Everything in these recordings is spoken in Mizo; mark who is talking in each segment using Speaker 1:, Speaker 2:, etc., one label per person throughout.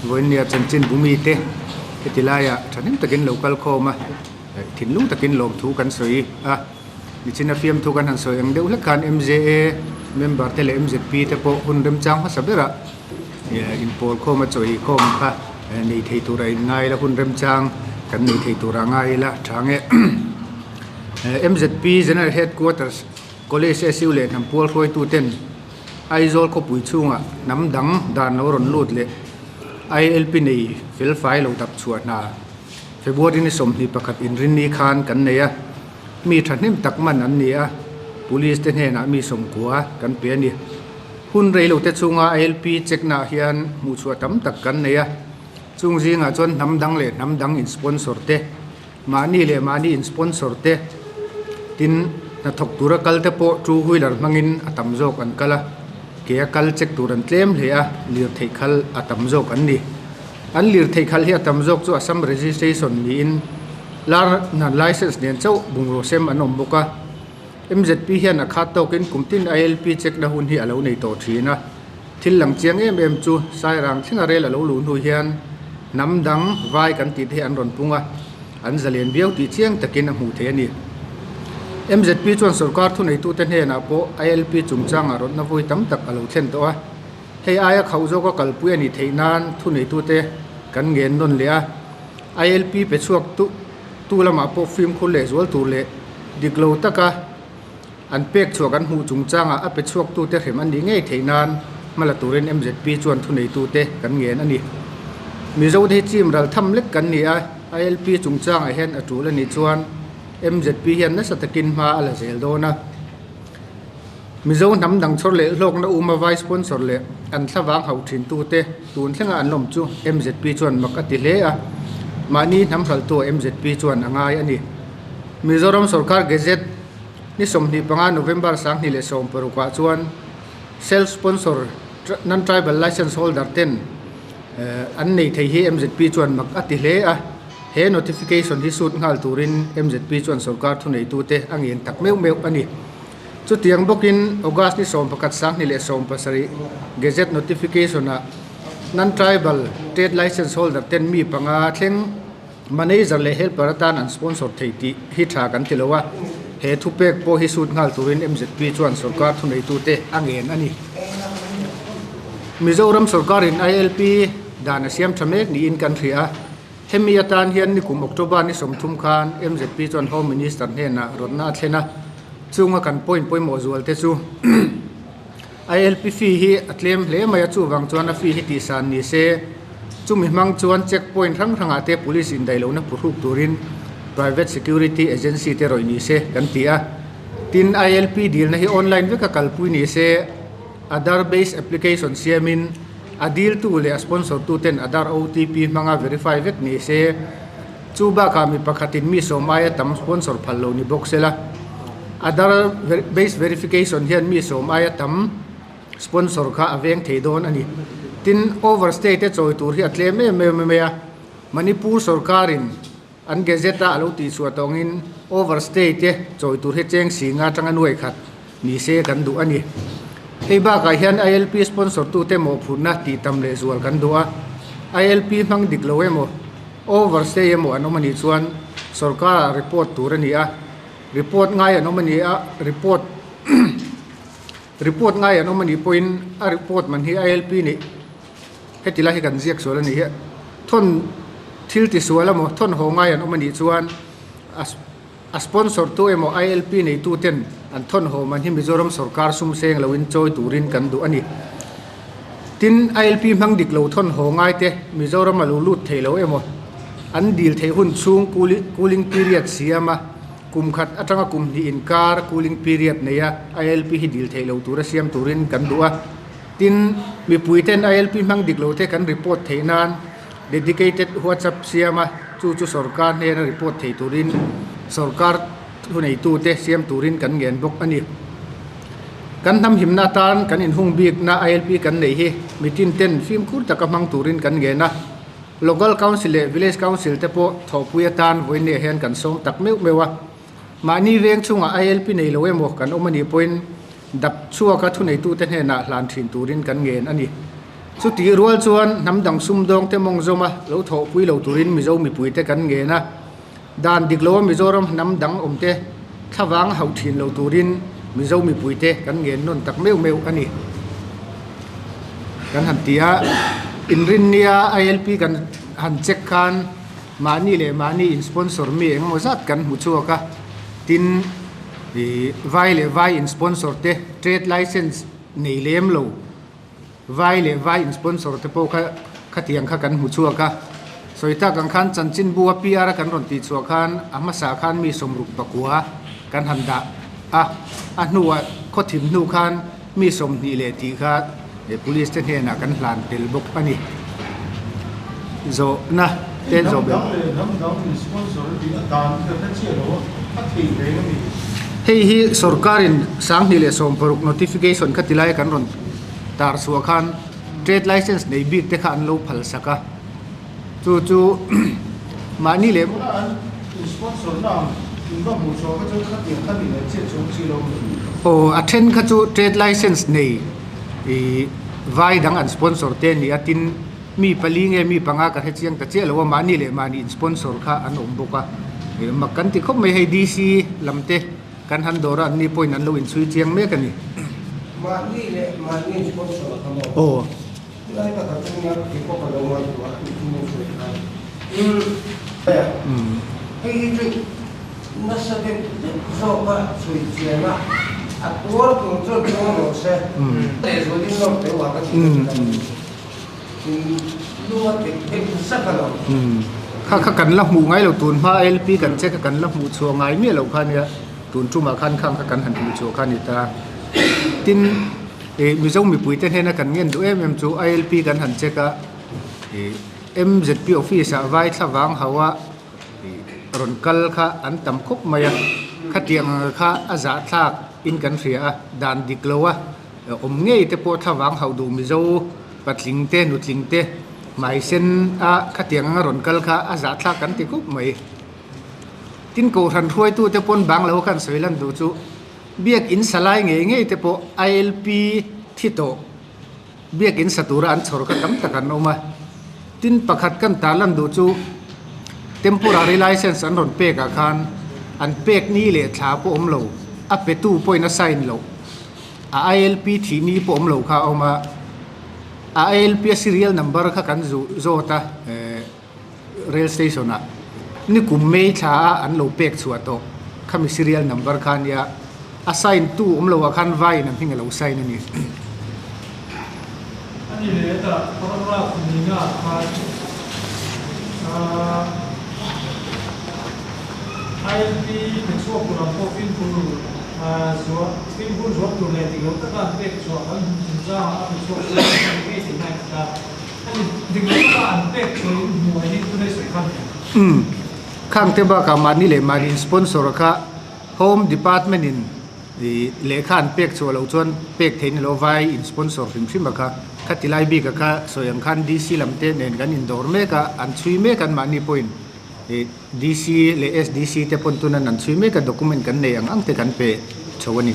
Speaker 1: Vawinia chanchin bumi te heti laiah thahnem takin lo kal khawm a, thinlung takin lawmthu kan sawi a, nichina fiamthu kan han sawi ang deuh hlek khan MJA member te leh MZP te pawh hun remchang hmasa berah inpawl khawm a chawi khawm kha nei thei tura inngai ila hun remchang kan nei thei tura ngai ila tha nge MZP General Headquarters College SU leh hnam pual hruaitu ten Aizawl khawpui chhungah hnam dang dan lo rawn lut leh ILP nei fel fai lo dap chhuah hna February ni 21 inrinni khan kan nei a, mi thahnem tak man an ni a, Police te hnenah mi 90 kan pe a ni. Hun rei lo te chhunga ILP check naah hian hmuhchhuah tam tak kan nei a, chung zingah chuan hnam dang leh hnam dang in sponsor te, Mahni leh mahni in sponsor te, tin hnathawk tura kal te pawh two wheeler hmangin a tam zawk an kal a, ke a kal check tur an tlem hle a, lirtheih khal a tam zawk an ni. An lirtheih khal hi a tam zawk chu Assam registration niin lar nan license nen chauh bungraw sem an awm bawk a. MZP hian a khat tawkin kum tin ILP check na hun hi a lo nei tawh thin a. Thil lang chiang em em chu Sairang thlenga rel a lo luh hnu hian hnam dang vai kan tih te hi an rawn pung a, an zalen viau tih chiang takin a hmuh theih a ni. MZP chuan sorkar thuneitute hnenah pawh ILP chungchangah rawtna vawi tam tak a lo thlen tawh a, hei aia khauh zawka kalpui a nih theih nan thuneitute kan ngen nawn leh a, ILP pe chhuak tu lamah pawh fimkhur leh zual tur leh dik lo taka An pek chhuah kan hmuh chungchangah a pe chhuaktute hrem an nih ngei theih nan hma la turin MZP chuan thuneitute kan ngen a ni. Mizote hi chim ral tham lek kan ni a, ILP chungchangah hian a tul a nih chuan MZP hian nasa takin hma a la zel dawn a. Mizo hnam dang chhawr leh hlawkna uma vai sponsor leh an thlavang hauh thintute tun thlenga an lawm chu MZP chuan mak a ti hle a, mahni hnam hralhtua MZP chuan a ngai a ni. Mizoram sorkar Gazette ni 25 November 2016 ah chuan self sponsor non tribal licence holder ten an nei thei hi MZP chuan mak a ti hle a, he notification hi sut nghal turin MZP chuan sorkar thuneitute a ngen tak meuh meuh a ni. Chutiang bawkin August ni 11 2017 Gazette notification ah non tribal trade licence holder ten mi panga thleng Manager leh helper atan an sponsor thei tih hi tha kan ti lo a, he thupek pawh hi sut nghal turin MZP chuan sorkar thuneitute a ngen a ni. Mizoram sorkarin ILP dan a siam tha mek niin kan hria a, hemi atan hian nikum October ni 30 khan MZP chuan Home Minister hnenah rawtna a thlen a, chunga kan point pawimawh zual te chu ILP fee hi a tlem hle mai a, chuvang chuan a fee hi tihsan ni se, chumi hmang chuan check point hrang hrangah te police indaihlohna phuhruk turin private security agency te rawih ni se kan ti a. Tin, ILP dilna hi online veka kalpui ni se, Aadhaar based application siamin a diltu leh a sponsor tu ten Aadhaar OTP hmanga verify vek ni se, Chu bakah mi pakhatin mi sawm aia tam sponsor phal lo ni bawk sela, Aadhaar based verification hian mi sawm aia tam sponsor kha a veng thei dawn a ni. Tin, overstay te chawi tur hi a tlem em em mai a, Manipur sorkarin an gazette a alo tihchhuah tawngin overstay te chawi tur hi cheng singa atanga nuai khat ni se kan duh a ni. Hei bakah hian ILP sponsor tute mawhphurhna tih tam leh zual kan duh a, ILP hmang dik lo emaw, Overstay emaw an awm a nih chuan sorkar ah report tur a ni a, report ngai an awm a ni a, report report ngai an awm a nih pawhin a report man hi ILP nih heti lai hi kan ziak sual a ni hi thawn thil ti sual emaw thawn haw ngai an awm a nih chuan a a sponsor tu emaw ILP neitu ten an thawn haw man hi Mizoram sorkar sum seng loin chawi turin kan duh a ni. Tin, ILP hmang dik lo thawn haw ngai te Mizoram a lo lut thei lo emaw an dil theih hun chhung cooling period siam a, kum khat atanga kum hnih inkar cooling period nei a ILP hi dil theih lo tura siam turin kan duh a. Tin, mipui ten ILP hmang dik lo te kan report theih nan dedicated WhatsApp siam a, chu chu sorkar hnena report thei turin sorkar thuneitute siam turin kan ngen bawk a ni. Kan hnam himna atan kan inhung bikna ILP kan neih hi mitin ten fimkhur taka hmang turin kan ngen a, Local Council leh Village Council te pawh thawhpui atan vawiin hian kan sawm tak meuh meuh a. Mahni veng chhungah ILP nei lo emaw kan awm a nih pawhin dap chhuaka thuneitute hnenah hlan thin turin kan ngen a ni. Chutih rual chuan hnam dang sumdawngte mawng zawma lo thawhpui lo turin Mizo mipuite kan ngen a, dan dik loa Mizoram hnam dang awmte thlavang hauh thin lo turin Mizo mipuite kan ngen nawn tak meuh meuh a ni. Kan han ti a, inrinnia ILP kan han check khan mahni leh mahni in sponsor mi engemaw zat kan hmu chhuak a, tin ih vai leh vai in sponsor te trade license nei lem lo. Vai leh vai in sponsor te pawh kha khatiang kha kan hmu chhuak a, sawi tak ang khan chanchinbu a PR a kan rawn tih chhuah khan a hmasa khan mi 69 kan han dah a, a hnuah khawthim hnu khan mi 20 leh tih kha police te hnenah kan hlan tel bawk a ni. Zawhna te zawh ber. Hei hi sorkarin 2016 notification kha tilai kan rawn. Tar chhuah khan trade license nei bik te kha an lo phal sak a, chu chu mahni leh. Aw a then kha chu trade license nei ih vai dang an sponsor te a ni a, tin mi pali nge mi panga ka hre chiang ta chiah lo a, mahni leh mahni in sponsor kha an awm bawk a, mak kan ti khawp mai hei DC lam te. Kan han dawr a, anni pawhin an lo inchhui chiang mek a ni.
Speaker 2: Mahni leh mahni sponsor a kha maw?
Speaker 1: Aw.
Speaker 2: Tilai tak ah chuan kei pawh ka lo ngaihtuah a, mitin in sawi khan. Hei hi chu nasa deuh deuh zawk a chhui chian a, a tuar tur chuan tuar rawh se. Lehzualin nawr teh uar ka tih ka ti lo.
Speaker 1: Kha kha kan la hmuh ngai lo tun hma LP kan check a kan la hmuh chhuah ngai miah loh kha nia tun tumah khan khang kha kan han hmuh chhuah kha a ni ta. Tin ih Mizo mipuite hnena kan ngen duh em em chu ILP kan han check a ih MZP office ah vai thla vang ho a ih rawn kal kha an tam khawp mai a khatiang kha a zahthlak in kan hria a dan dik lo a. Awm ngei te pawh thlavang hauh duh Mizo patling te nutling te hmai sen a khatiang anga rawn kal kha a zahthlak kan ti khawp mai. Tin Kohhran hruaitu te pawn bang lo khan sawi lan duh chu Biakin sa lai ngei ngei te pawh ILP thi tawh Biakin sa tura an chhawr kha tam tak an awm a. Tin pakhat kan tar lan duh chu temporary license an rawn pek ah khan an pek ni leh thla pawh awm lo a petu pawhin a sign loh. A ILP thih ni pawh awm lo kha a awm a, a ILP a serial number kha kan zuh zawt a rail station ah nikum May thla a an lo pek chhuah tawh khami serial number kha a nia, a sign tu awm lo ah khan vaiin a hming a lo sign a ni.
Speaker 3: A ni leh tah paragraph nihna ah khan ILP pe chhuak tur ang pawh fimkhur zuah fimkhur zual tur leh dik lo taka an pek chhuah kan hmu chungchangah a pe chhuak chu an ni ngei tihna a ni ta. A ni, dik lo taka an pek chhuah in hmuh hi tunei sawi khan ni.
Speaker 1: Umm, khang te bakah mahni leh mahni sponsor kha Home Department in Ih lehkha an pek chhuah loh chuan pek theih ni lo vai in sponsor hrim hrim a kha. Khati lai bik a kha sawi ang khan DC lam te nen kan indawr mek a, an chhui mek an mahni pawhin ih DC leh SDC te pawn tunan an chhui mek a document kan nei ang ang te kan pe chho a ni.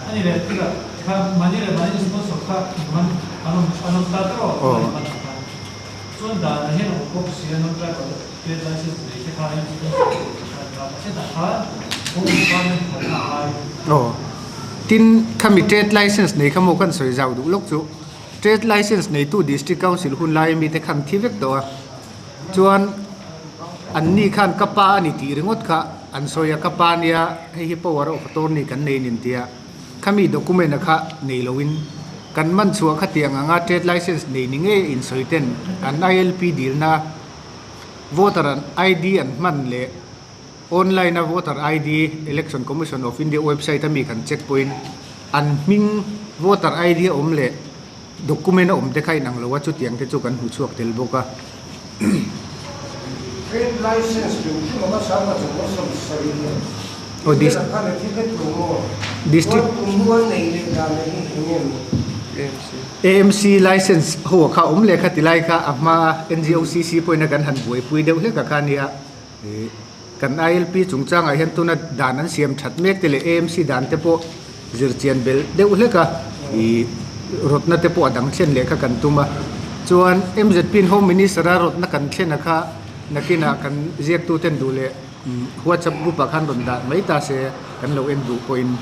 Speaker 3: Ani leh thil ah kha mahni leh mahni sponsor kha man an awm an awm ta tawh a
Speaker 1: Aw.
Speaker 3: Chuan dan ah hian a awm bawk si a non tribal Trade license nei te kha hian sponsor tur kha an la mahse tah khan home department phalna a ngai.
Speaker 1: Aw. Tin, khami trade license nei kha maw kan sawi zau duh lawk chu. Trade license neitu District Council hun laia mite khan thi vek tawh a. Chuan anni khan ka pa a ni tih ringawt kha an sawi a, ka pa nia hei hi power of attorney kan nei nin tia khami document a kha nei loin kan man chhuah khatiang anga trade license nei ni ngei a insawi ten an ILP dilna Voter an ID an hman leh online a voter ID Election Commission of India website a mi kan check pawhin an hming voter ID a awm leh document a awm te kha inang lo a, chutiang te chu kan hmu chhuak tel bawk a.
Speaker 2: Trade license hrim hrim a ka chhang a chung a sawm sarih hian
Speaker 1: Aw
Speaker 2: Israel ah khan a thi vek lo maw?
Speaker 1: District
Speaker 2: Chuan kum hnu an neih leh dan leh hi eng nge ni?
Speaker 1: AMC license ho kha awm leh kha ti lai kha a hma NGOCC pawhin a kan han buaipui deuh hlek a kha nia. Kan ILP chungchangah hian tuna dan an siam that mek te leh AMC dan te pawh zirchian belh deuh hlek a, ih rawtna te pawh a dang thlen leh kha kan tum a. Chuan MZP in Home Minister a rawtna kan thlen a kha nakinah kan ziaktuten duh leh WhatsApp group ah khan rawn dah mai ta se kan lo en duh pawhin.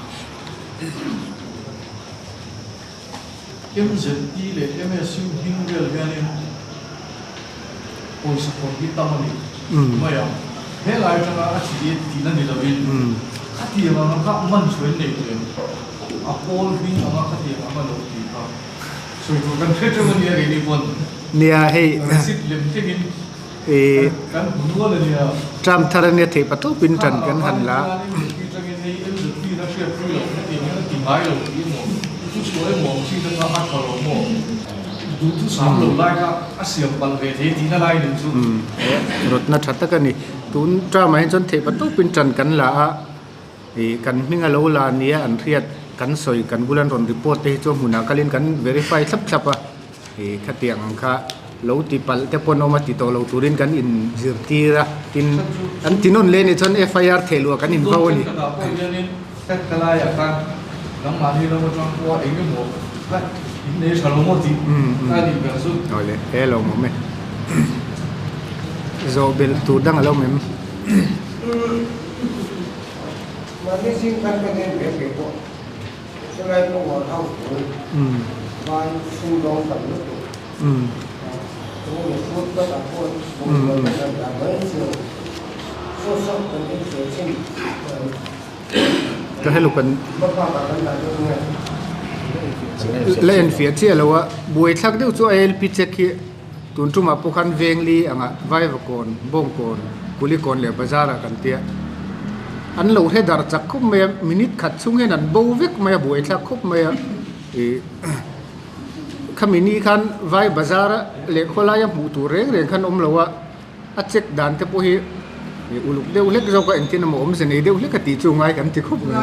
Speaker 4: MZP leh MSU hming vel hianin pawisa kawr hi tam a ni mai a, he lai atanga a chi tihna ni lovin khatiang anga kha man chhuain nei tur em? A pawl hming anga khatiang anga lo tih kha sawi tur kan hre teuh a nia keini pawn.
Speaker 1: Nia hei.
Speaker 4: Receipt lem thlengin kan hmu nual a nia.
Speaker 1: Term thar ania theih patawpin tan kan han la.
Speaker 4: MZP atangin hei MZP in a hriatpui loh hetiang hian a ti ngai lo tih emaw thu chhuah emaw ang chi te kha a tha lo maw? Duhthusam lo lai kha a siam palh ve thei tihna lai nih chu.
Speaker 1: Rawtna tha tak a ni. Tun term ah hian chuan theih patawpin tan kan la a. Ih kan hming a lo la nia an hriat kan sawi kan bula an rawn report te hi chu hmunah kalin kan verify thlap thlap a ih khatiang ang kha lo ti palh te pawh an awm a ti tawh lo turin kan in zirtir a tin an ti nawn leh anih chuan FIR theh luah kan in vau a ni. Awle he lo awm e zawh belh tur dang a lo awm em?
Speaker 2: Mahni zing khan ka nen ve ve pawh helai pawh war house bul vai sumdawng tam lutuk enge food court ah pawh bungrua te kan dah mai chu saw saw kan en feh thin
Speaker 1: Ka helo kan
Speaker 2: hmabak ah kan dah deuh nge.
Speaker 1: La en fiah chiah lo a, buaithlak deuh chu ILP check hi Tun tumah pawh khan Vengli anga Vaivakawn, Bawngkawn, Kulikawn leh Bazar ah kan tia. An lo hre dar chak khawp mai a, minute khat chhung hian an bo vek mai a, buaithlak khawp mai a. Ih khami ni khan Vai Bazar a leh khawlaia hmuh tur reng reng khan awm lo a, a check dan te pawh hi uluk deuh hlek zawk a, engtin emaw awmze nei deuh hlek a tih chu ngai kan ti khawp mai.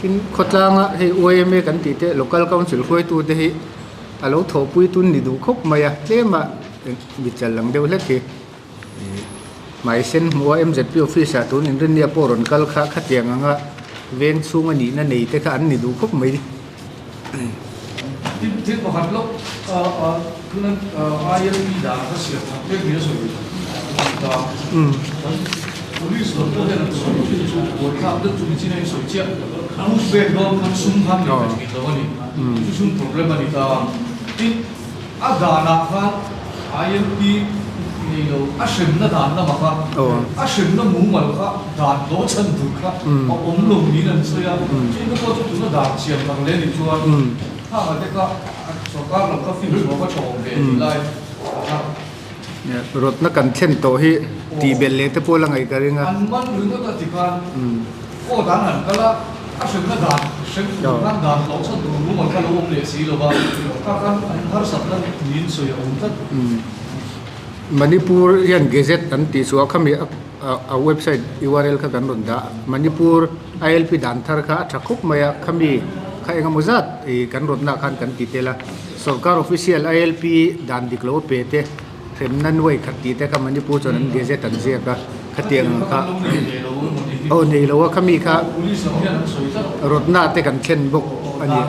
Speaker 1: Tin, khawtlanga hei YMA kan tih te Local Council hruaitu te hi a lo thawhpui tun ni duh khawp mai a, tlema mitchal lang deuh hlek hi hmai sen hmuh a MZP office ah tun inrinnia pawh rawn kal kha khatiang anga veng chhung a nihna nei te kha an ni duh khawp mai.
Speaker 4: Tin, thil pakhat lawk tuna ILP dan kha siam that vek ni a sawi ta. Police lam pawh hian an sawi thin chu buaithlak deuh chu nichin a in sawi chiah. An pek dawn khan sum khan nei ta thin lo a ni. Chu sum problem a ni ta. Tin, a danah khan ILP nei lo a hremna dan lamah kha a hremna mumal kha dan hlawh chhan tur kha a awm lo niin an sawi a. Chungte pawh chu tuna dan siam tak leh nih chuan khangah te kha sorkar lam kha fin chhuah va tha awm ve tih lai a kha.
Speaker 1: Rawtna kan thlen tawh hi tih belh leh te pawh la ngaih ka ring a.
Speaker 4: An man ringawt a ti khan court an han kal a, a hremna dan hrem tur khan dan hlauh chhan tur rumal kha lo awm leh si lo va, kha khan an harsatna niin sawi a awm tlat.
Speaker 1: Manipur hian gazette an tih chhuah khami a website url kha kan rawn dah. Manipur ILP dan thar kha a tha khawp mai a, khami kha engemaw zat kan rawtna khan kan ti tel a. Sorkar official ILP dan dik lo a pe te, hremna nuai khat tih te kha Manipur chuan an gazette an ziak a, khatiang ang kha aw nei lo a, khami kha rawtna te kan thlen bawk a ni a.